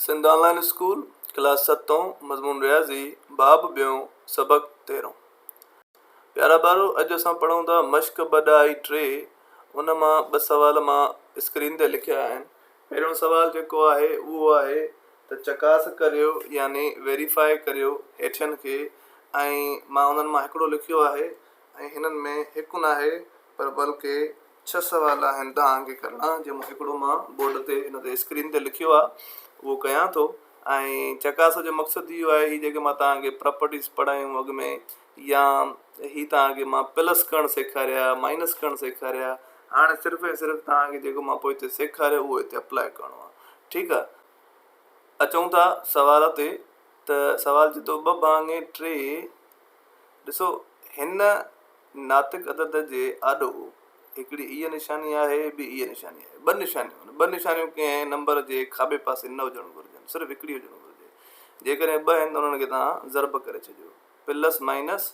سنڌ آن line school, class ستون، مضمون رياضي، باب ٻيون، سبق تيرهون. پيارا ٻارو اڄ اسان پڙهون ٿا مشق ٻه ڏهائي ٽي ان مان ٻه سوال مان اسڪرين تي لکيا آهن. پهريون سوال جيڪو آهي اهو آهي ته چڪاس ڪريو يعني ويريفائي ڪريو هيٺين کي ۽ مان انهن مان هڪڙو لکيو آهي ۽ هنن ۾ هڪ ناهي پر بلڪه ڇهه سوال آهن توهان کي ڪرڻا جنهن مان هڪڙو مان بورڊ تي هن تي اسڪرين تي لکيو آهي اهو ڪيان ٿو ۽ چڪاس جو مقصد اهو آهي هي جيڪي مان توهان کي پراپرٽيز پڙهايون اڳ ۾ يا هي توهان کي مان پلس ڪرڻ سيکاريا مائنس ڪرڻ سيکاريا هاڻي صرف ۽ صرف توهان کي جيڪو مان پوئتي سيکاريو اهو هتي اپلاء ڪرڻو آهي ٺيڪ آهي اچون ٿا سوال تي ته سوال چي ٿو ٻه ڀاڱي ٽي ڏسو هن ناطق عدد جي آڏو هڪڙي ايء نشاني آهي، ٻي ايء نشاني آهي. ٻه نشانيون آهن. ٻه نشانيون ڪنهن نمبر جي کاٻي پاسي نه هجڻ گهرجن، صرف هڪڙي هجڻ گهرجي. جيڪڏهن ٻه آهن ته انهن کي توهان ضرب ڪري ڇڏيو. پلس مائنس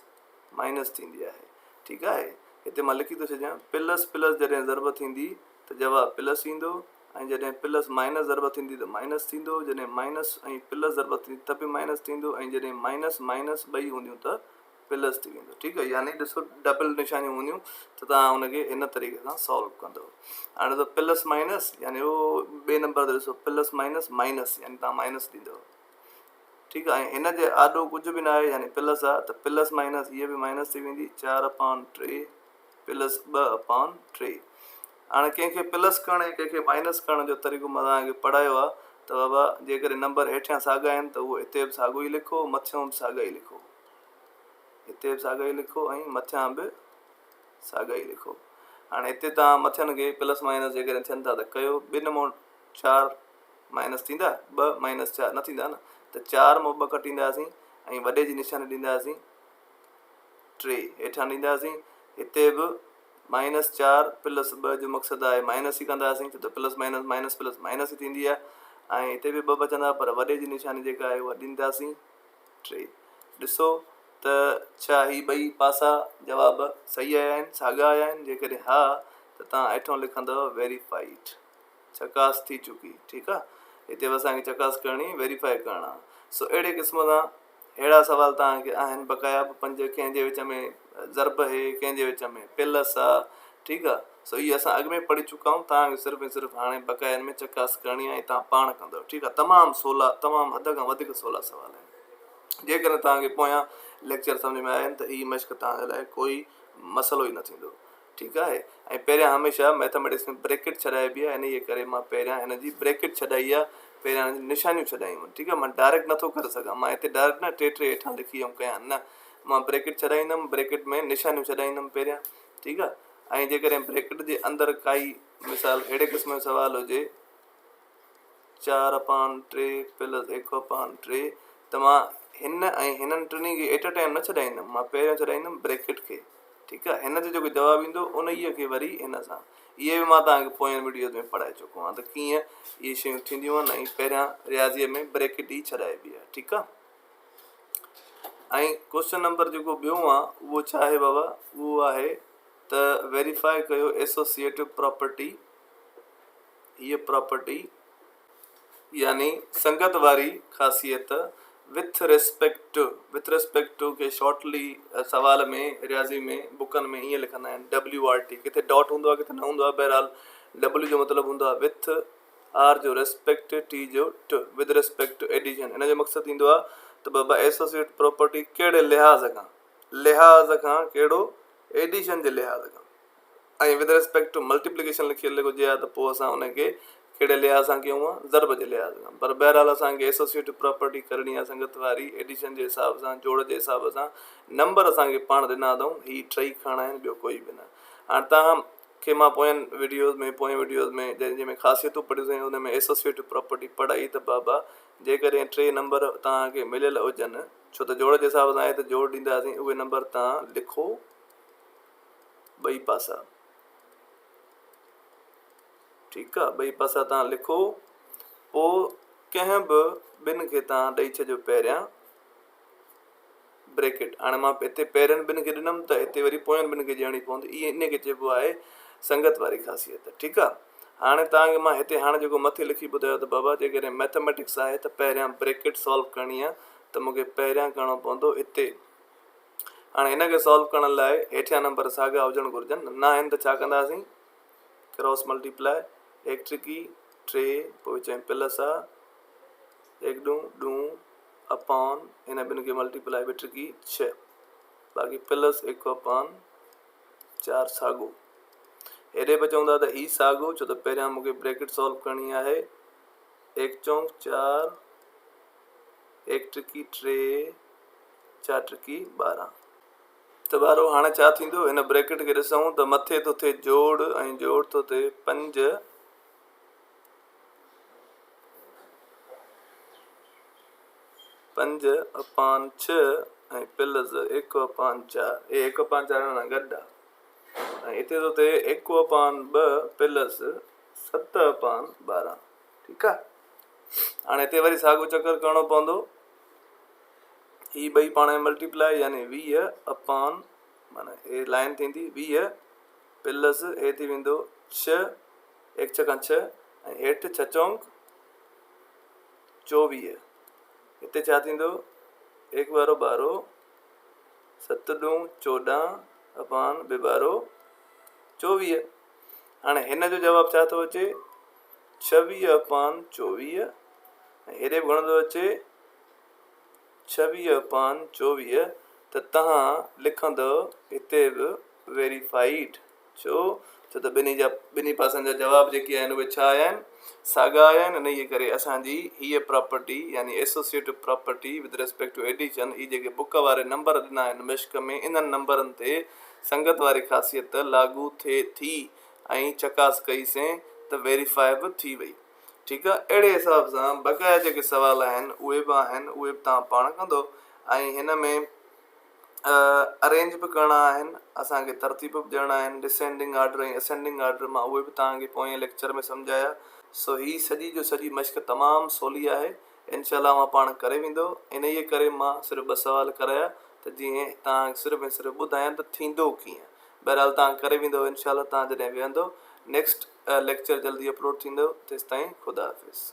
مائنس ٿيندي آهي. ٺيڪ آهي. هتي مان لکي ٿو ڇڏيان پلس پلس جڏهن ضرب ٿيندي ته جواب پلس ايندو ۽ جڏهن پلس مائنس ضرب ٿيندي ته مائنس ٿيندو، جڏهن مائنس ۽ پلس ضرب ٿيندي ته به مائنس ٿيندو ۽ جڏهن مائنس مائنس ٻئي هونديون ته پلس ٿي ويندو. ٺيڪ آهي يعني ڏسو ڊبل نشانيون هونديون ته توهان ان کي هن طريقي سان سالو ڪندو. هاڻي ڏسو پلس مائنس يعني اهو ٻئي نمبر تي ڏسو پلس مائنس مائنس يعني توهان مائنس ڏيندو. ٺيڪ آهي ۽ هن جي آڏو ڪجهه به نه آهي يعني پلس آهي ته پلس مائنس هيء به مائنس ٿي ويندي چار اپان ٽي پلس ٻه اپان ٽي. هاڻي ڪنهن کي پلس ڪرڻ ۽ ڪنهن کي مائنس ڪرڻ جو طريقو مان توهان کي پڙهايو آهي ته بابا جيڪڏهن نمبر هيٺيان ساڳا آهن ته اهو هتي به ساڳو ئي لکو مٿيون به ساڳا ئي لکو هتي به ساڳا ئي لکو ۽ مٿيان به ساڳا ئي لکو هاڻي هتي توهان مٿين کي پلس مائنس جيڪڏهن ٿين ٿا ته ڪيو ٻن مون چار مائنس ٿيندا ٻه مائنس چار نه ٿيندا نه ته چار مون ٻه ڪٽينداسين ۽ وڏي جي نشاني ڏينداسين ٽي هيٺان ڏينداسين هتي به مائنس چار پلس ٻه جو مقصد آهي مائنس ئي ڪنداسين ڇو ته plus minus minus plus minus ئي ٿيندي آهي ۽ هتي به ٻه بچندا پر وڏي جي نشاني جيڪا آهي اها ڏينداسين ٽي ڏسو ته ڇا هي ٻئي پاسا جواب صحيح آيا آهن ساڳا آيا آهن جيڪڏهن ها ته توهان هيٺون لکندؤ ويريفائيڊ چڪاس ٿي چڪي ٺيڪ آهي هتي به اسان کي چڪاس ڪرڻي ويريفائي ڪرڻا سو اهڙي قسم سان اهڙا سوال توهان کي آهن بقايا به پنج ڪنهن جي وچ ۾ ضرب اهي ڪنهن جي وچ ۾ پلس آ ٺيڪ آ سو اهي اسان اڳ ۾ پڙهي چڪا آهيون توهان کي صرف ۽ صرف هاڻي بقايا ان ۾ چڪاس ڪرڻي آهي ۽ توهان پاڻ ڪندؤ ٺيڪ آ تمام سولا تمام حد کان وڌيڪ سولا سوال آهن جيڪڏهن توهان کي پويان ليڪچر سمجھ ۾ آيا آهن ته هي مشق توهان جي لاء ڪوئي مسئلو ئي نه ٿيندو ٺيڪ آهي ۽ پهريان هميشه مئٿميٽڪس ۾ بريڪيٽ ڇڏائبي آهي انهيء ڪري مان پهريان هن جي بريڪيٽ ڇڏائي آهي پهريان هن جون نشانيون ڇڏايون آهن ٺيڪ آهي مان ڊائريڪٽ نٿو ڪري سگهان مان هتي ڊائريڪٽ نه ٽي ٽي هيٺان لکي ۽ ڪيان نه مان بريڪيٽ ڇڏائيندم بريڪيٽ ۾ نشانيون ڇڏائيندم پهريان ٺيڪ آهي ۽ جيڪڏهن بريڪيٽ جي اندر ڪائي مثال اهڙي قسم جو سوال هجي چار اپان ٽي پلس هڪ اپان ٽي ته مان هن ۽ هنن ٽنهي کي ايٽ اي ٽائيم نه ڇڏائيندم مان پهريون ڇڏائيندم بريڪيٽ کي ٺيڪ آهي هن جو جيڪو جواب ايندو انهيء کي وري هن سان اهي به مان توهان کي پوين وڊيوز ۾ پڙهائي چڪو آهيان ته ڪيئن اهي شيون ٿينديون آهن ۽ پهريان رياضيء ۾ بريڪيٽ ئي ڇڏائبي آهي ٺيڪ آهي ۽ ڪوشچن نمبر جيڪو ٻيو آهي اهو ڇا آهي بابا اهو آهي ته ويريفائي ڪيو ايسوسيئيٽو پراپرٽي هيء پراپرٽي يعني سنگت واري خاصيت with respect to, with respect to کي شارٽلي سوال ۾ رياضي ۾ بڪن ۾ ائين لکندا آهن WRT ڪٿي ڊاٽ هوندو آهي ڪٿي نه هوندو آهي بهرحال W جو مطلب هوندو آهي وٿ آر جو ريسپيڪٽ ٽي جو ٽ وٿ ريسپيڪٽ ٽو ايڊيشن ان جو مقصد ٿيندو آهي ته بابا ايسوسيئيٽ پراپرٽي ڪهڙي لحاظ کان لحاظ کان ڪهڙو ايڊيشن جي لحاظ کان ۽ ود ريسپيڪٽ ٽو ملٽيپليڪيشن لکيل هجي ها ته پوء اسان ان کي ڪهڙي لحاظ سان ڪيون ها ضرب جي لحاظ کان پر بهرحال اسان کي ايسوسيئيٽو پراپرٽي ڪرڻي آهي سنگت واري ايڊيشن جي حساب سان جوڙ جي حساب سان نمبر اسان کي پاڻ ڏنا اٿئون هي ٽئي کڻڻا آهن ٻيو ڪوئي به نه هاڻي توهان کي مان پوين وڊيوز ۾ پوين وڊيوز ۾ جنهن ۾ خاصيتون پڙهيون سين ان ۾ ايسوسيئيٽو پراپرٽي پڙهائي ته بابا جيڪڏهن ٽي نمبر توهان کي مليل هجن ڇو ته جوڙ جي حساب سان آهي ته جوڙ ڏينداسين اهي نمبر توهان لکو ٻئي پاسا ٺيڪ آ ٻئي پاسا تان لکو پو ڪنهن به ٻن کي تان ڏئي ڇڏيو پهريان بريڪيٽ هاڻي مان هتي پهرين ٻن کي ڏنم ته هتي وري پوين ٻن کي ڏيڻي پوندي اي ان کي چئبو آهي سنگت واري خاصيت ٺيڪ آ. هاڻي توهان کي مان هتي هاڻي جيڪو مٿي لکي ٻڌايو ته بابا جيڪڏهن مئٿميٽڪس آهي ته پهريان بريڪيٽ سالو ڪرڻي آهي ته مون کي پهريان ڪرڻو پوندو هتي. هاڻي هن کي سالو ڪرڻ لاء هيٺيان نمبر ساڳا هجڻ گهرجن، نه آهن ته ڇا ڪنداسين؟ ڪراس ملٽيپلائي هيڪ ٽرڪي ٽي پوء وچ ۾ پلس آ هيڪ ڏون ڏون اپان هن ٻن کي ملٽيپلائي ٻه ٽرڪي ڇهه باقي پلس هڪ اپان چار ساڳو. هيڏي به چوندا ته هي ساڳو ڇو ته پهريان مون کي بريڪيٽ سالو ڪرڻي آهي. هيڪ چونڪ چار، هيڪ ٽرڪي ٽي، چار ٽرڪي 12. ته ٻارو هاڻي ڇا ٿيندو؟ هن بريڪيٽ کي ڏسون ته مٿي ٿو ٿئي جوڙ ۽ جوڙ ٿو ٿئي پنج. پنج اپان ڇهه ۽ پلس هڪ اپان چار، هي هڪ اپان چار هن سان گڏ آ ۽ هتي ٿو ٿئي هڪ اپان ٻه پلس ست اپان 12. ٺيڪ آ، هاڻي هتي وري ساڳو چڪر ڪرڻو پوندو. هي ٻئي پاڻ ۾ ملٽيپلائي يعني 20 اپان معنی هي لائن ٿيندي 20 پلس هي ٿي ويندو ڇهه، هڪ ڇهه کان ڇهه ۽ هيٺ ڇهه چونڪ 24. هتي ڇا ٿيندو؟ هڪ ٻارو ٻارو، ست ڏون 14 اپان ٻه ٻارو 24. هاڻي هن جو جواب ڇا ٿو اچي؟ 26 اپان 24. ۽ هيڏي به گهڻو ٿو اچي؟ 26 اپان 24. ته توهان لکندو هتي به ويريفائيڊ. ڇو؟ ڇو ته ٻنهي جا ٻنهي پاسن جا جواب جيڪي آهن اهي ڇا آيا آهن؟ ساڳا آيا آهن. انهيء ڪري اسان جي هيء پراپرٽي يعني associative property with respect to addition, هي جيڪي بڪ واري نمبر ڏنا آهن مشق ۾ انهن نمبرن تي سنگت واري خاصيت لاڳو ٿئي ٿي ۽ چڪاس ڪئي سين ته ويريفائي به ٿي وئي. ٺيڪ آهي. اهڙي حساب سان بقايا جيڪي سوال آهن اهي به آهن، اهي به توهان پاڻ ڪندو ۽ هن ۾ ارينج به ڪرڻا آهن، اسان کي ترتيب به ڏيڻا آهن، ڊسينڊنگ آرڊر ۽ اسينڊنگ آرڊر مان اهي به توهان کي پوئين ليڪچر ۾ سمجهايا. سو هي سڄي جو سڄي مشق تمام سولي آهي، انشاء الله اوهان پاڻ ڪري ويندو، انهيء ڪري مان صرف ٻه سوال ڪرايا ته جيئن توهان کي صرف ۽ صرف ٻڌايان ته ٿيندو ڪيئن. بهرحال توهان ڪري ويندو انشاء الله توهان جڏهن ويهندو. نيڪسٽ ليڪچر جلدي اپلوڊ ٿيندو، تيستائين خدا حافظ.